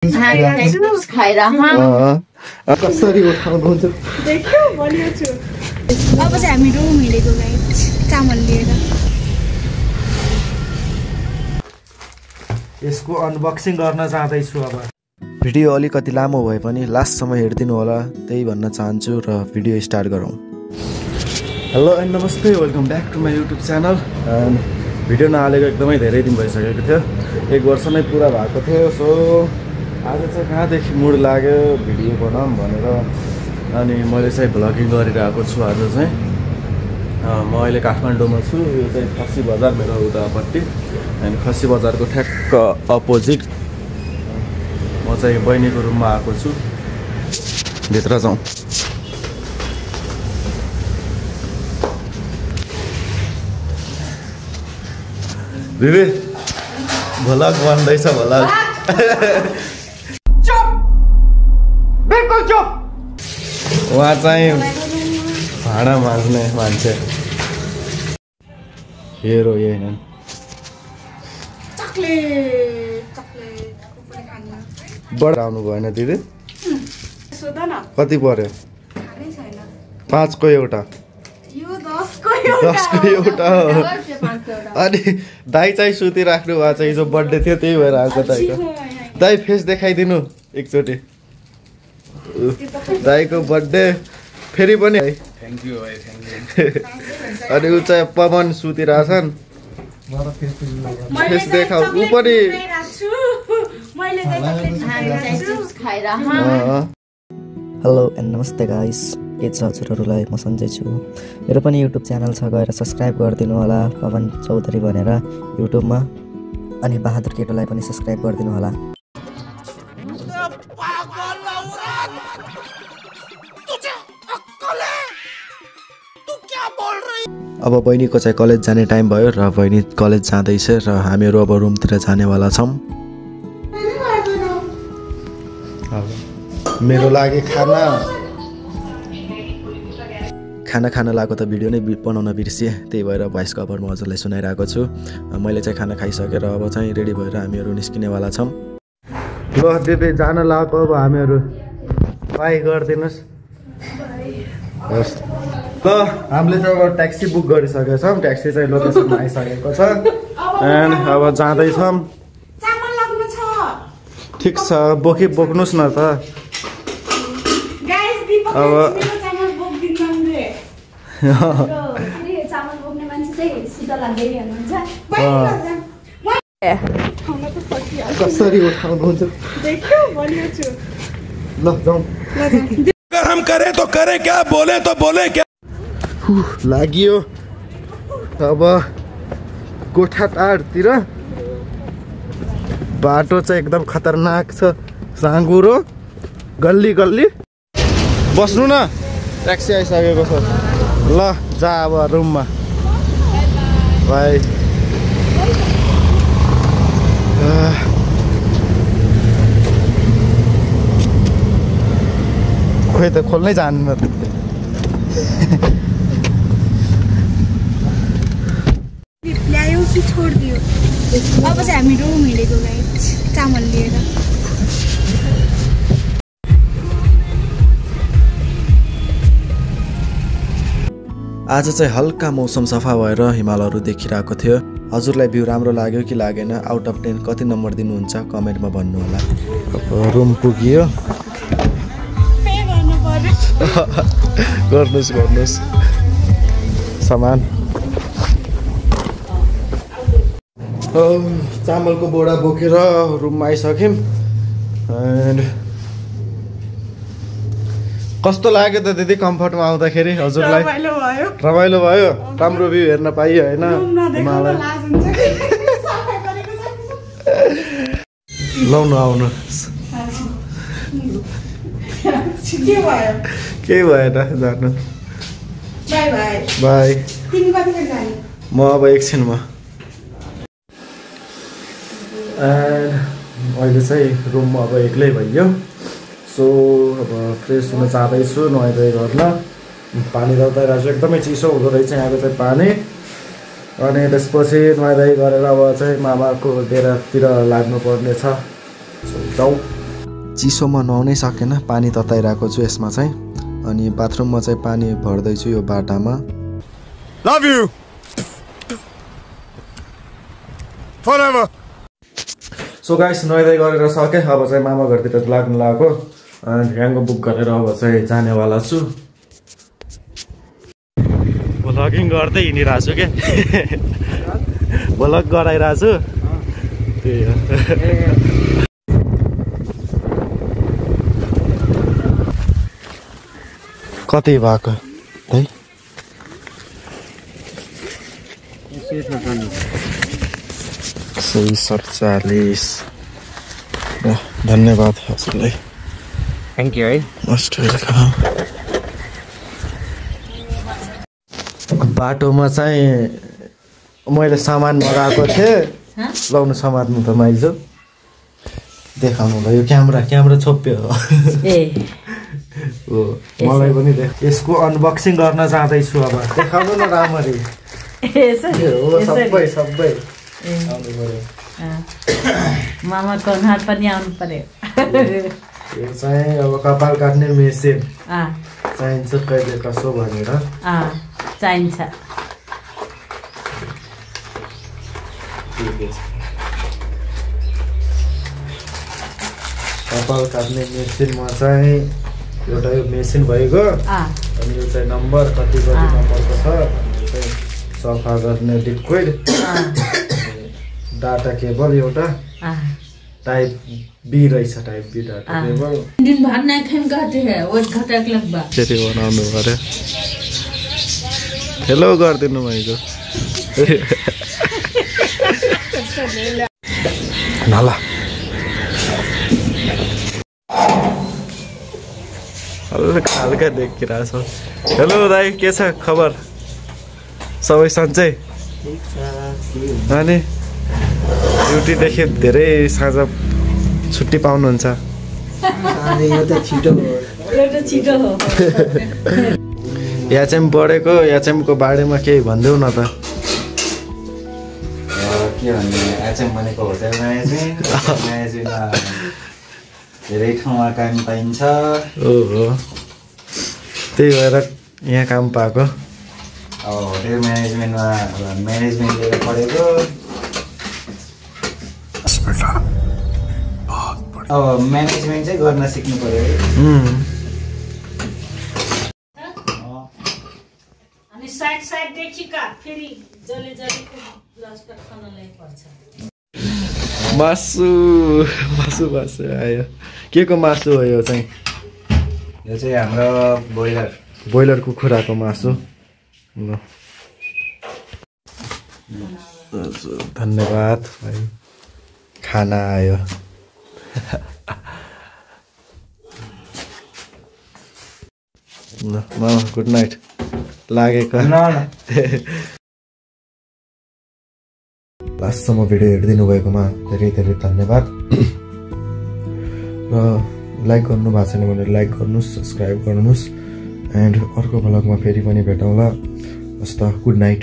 कसरी उठाउनुहुन्छ देखियो बलियो छु अब चाहिँ हामी रुम हिँडेको गाइस चामल लिएर यसको अनबक्सिङ गर्न जाँदैछु अब भिडियो अलिकति लामो भए पनि लास्टसम्म हेर्दिनु होला त्यही भन्न चाहन्छु र भिडियो स्टार्ट गरौँ हेलो एन्ड नमस्ते welcome back to my YouTube channel video नहालेको एकदमै धेरै दिन भइसकेको थियो 1 वर्ष नै पुरा भएको थियो सो आज चाहिँ कहाँदेखि मुड लाग्यो भिडियो बनाऊँ भनेर अनि मैले चाहिँ भ्लगिङ गरिरहेको छु आज चाहिँ म अहिले काठमाडौँमा छु यो चाहिँ खसी बजार मेरो उतापट्टि अनि खसी बजारको ठ्याक्क अपोजिट म चाहिँ बहिनीको रुममा आएको छु भित्र जाउँ बिबी भ्लग बन्दैछ भ्लग बिल्कुल चुप वहाँ चाहिँ भाँडा माझ्ने मान्छे हेरो यही बडा आउनु भएन दिदी कति पर्यो 5 को एउटा 10 को एउटा अनि दाइ चाहिँ सुतिराख्नु भएको छ हिजो बर्थडे थियो त्यही भएर आएको दाइको दाइ फेस देखाइदिनु एकचोटि दाइको बर्थडे फेरि पनि है थ्याङ्क यू भाइ थ्याङ्क यू अनि उ चाहिँ पवन सुतिरहेछन् फेस देखाउ उ पनि हेलो एन्ड नमस्ते गाइस के छ हजुरहरूलाई म सन्जय छु मेरो पनि युट्युब च्यानल छ गएर सब्सक्राइब गरिदिनु होला पवन चौधरी भनेर युट्युबमा अनि बहादुर केटोलाई पनि सब्सक्राइब गरिदिनु होला अब बहिनीको चाहिँ कलेज जाने टाइम भयो र बहिनी कलेज जाँदैछ र हामीहरू अब रुमतिर जानेवाला छौँ मेरो लागि खाना खान लागेको त भिडियो नै बनाउन बिर्सिएँ त्यही भएर भोइस कभर म हजुरलाई सुनाइरहेको छु मैले चाहिँ खाना खाइसकेर अब चाहिँ रेडी भएर हामीहरू निस्किनेवाला छौँ ल दिदी जान लागेको अब हामीहरू बाई गरिदिनुहोस् हस् ल हामीले चाहिँ अब ट्याक्सी बुक गरिसकेका छौँ ट्याक्सी चाहिँ लोकेसनमा आइसकेको छ एन्ड अब जाँदैछौँ ठिक छ बोक्नुहोस् न त अब कसरी उठाउनुहुन्छ ल जाउँ अगर हम करें तो करें क्या बोले तो बोले क्या लाग्यो अब गोठाटारतिर बाटो चाहिँ एकदम खतरनाक छ साँगुरो गल्ली गल्ली बस्नु न ट्याक्सी आइसकेको छ ल जा अब रुममा बाई खोइ त खोल्नै जान्नु ल्यायो कि छोडिदियो अब चाहिँ हामी रुम हिँडेको गाइस चामल लिएर आज चाहिँ हल्का मौसम सफा भएर हिमालहरू देखिरहेको थियो हजुरलाई भ्यू राम्रो लाग्यो कि लागेन आउट अफ 10 कति नम्बर दिनुहुन्छ कमेन्टमा भन्नु होला अब रुम पुग्यो गर्नुहोस् सामान चामलको बोरा बोकेर रुममा आइसक्यौँ एन्ड कस्तो लाग्यो त दिदी कम्फर्टमा आउँदाखेरि हजुरलाई रमाइलो भयो राम्रो भ्यू हेर्न पाइयो होइन लाउनु आउनु केही भएन जानु बाई म अब एकछिनमा अहिले चाहिँ रुममा अब एक्लै भइयो सो अब फ्रेस हुन चाहँदैछु नुहाइधुवाइ गर्न पानी तताइरहेको छु एकदमै चिसो हुँदो रहेछ यहाँको चाहिँ पानी अनि त्यसपछि नुहाइधुवाइ गरेर अब चाहिँ मामाको डेरातिर लाग्नुपर्ने छ जाउँ चिसोमा नुहाउनै सकेन, पानी तताइरहेको छु यसमा चाहिँ। अनि बाथरुममा चाहिँ पानी भर्दैछु यो बाटामा। Love you forever. So guys नुहाइदै गरेर सकेँ, अब चाहिँ मामा घरतिर लाग्नु लागेको। ढ्याङ्गो बुक गरेर अब चाहिँ जानेवाला छु। भ्लगिङ गर्दै हिँडिरहेको छु क्या, भ्लग गराइरहेको छु। त्यही हो। कति भएको है? 147। धन्यवाद हजुरलाई। थ्याङ्क यू है। Most welcome. बाटोमा चाहिँ मैले सामान मगाएको थिएँ, लाउनु समात्नु त माइजो देखाउनु भयो। क्यामेरा छोप्यो हो। मलाई पनि यसको अनबक्सिङ गर्न जाँदैछु। अब देखाउनु न राम्ररी। सबै आउनु पर्यो। मामाको अनुहार पनि आउनु पर्यो। यो चाहिँ अब कपाल काट्ने मेसिन चाहिन्छ कहिले कसो भनेर चाहिन्छ। कपाल काट्ने मेसिनमा चाहिँ एउटा यो मेसिन भइगयो। अनि यो चाहिँ नम्बर कति नम्बरको छ। चाहिँ सफा गर्ने लिक्विड, डाटा केबल एउटा टाइप बी रहेछ, टाइप बी डाटा केबल। दिनभर नहीं खाने कहते हैं वो घटक लगभग त्यसरी बनाउनु पर्यो। हेलो गरिदिनु भएको नला। हल्का देखिरहेको छ। हेलो दाइ, के छ खबर? सबै सन्चै? अनि ड्युटीदेखि धेरै साँझ छुट्टी पाउनुहुन्छ? याचेम बढेको, याचेमको बारेमा केही भनिदेऊ न त। के भन्ने, एचएम भनेको होटेल म्यानेजमेन्टमा धेरै ठाउँमा काम पाइन्छ। ओहो, त्यही भएर यहाँ काम पाएको। अब होटेल म्यानेजमेन्टमा म्यानेजमेन्ट लिएर पढेको। अब म्यानेजमेन्ट चाहिँ गर्न सिक्नु पर्यो है। अनि साइड देखिका फेरि जले प्लास्टर खानलाई पर्छ। मासु आयो। के को मासु हो यो चाहिँ? यो चाहिँ हाम्रो ब्रोइलर कुखुराको मासु। धन्यवाद भाइ, खाना आयो। मामा गुड नाइट। लागेको लास्टसम्म भिडियो हेरिदिनु भएकोमा धेरै धेरै धन्यवाद। र लाइक गर्नु भएको छैन भने लाइक गर्नुहोस्, सब्सक्राइब गर्नुहोस्। एन्ड अर्को भ्लगमा फेरि पनि भेटौँला। हस् त, गुड नाइट।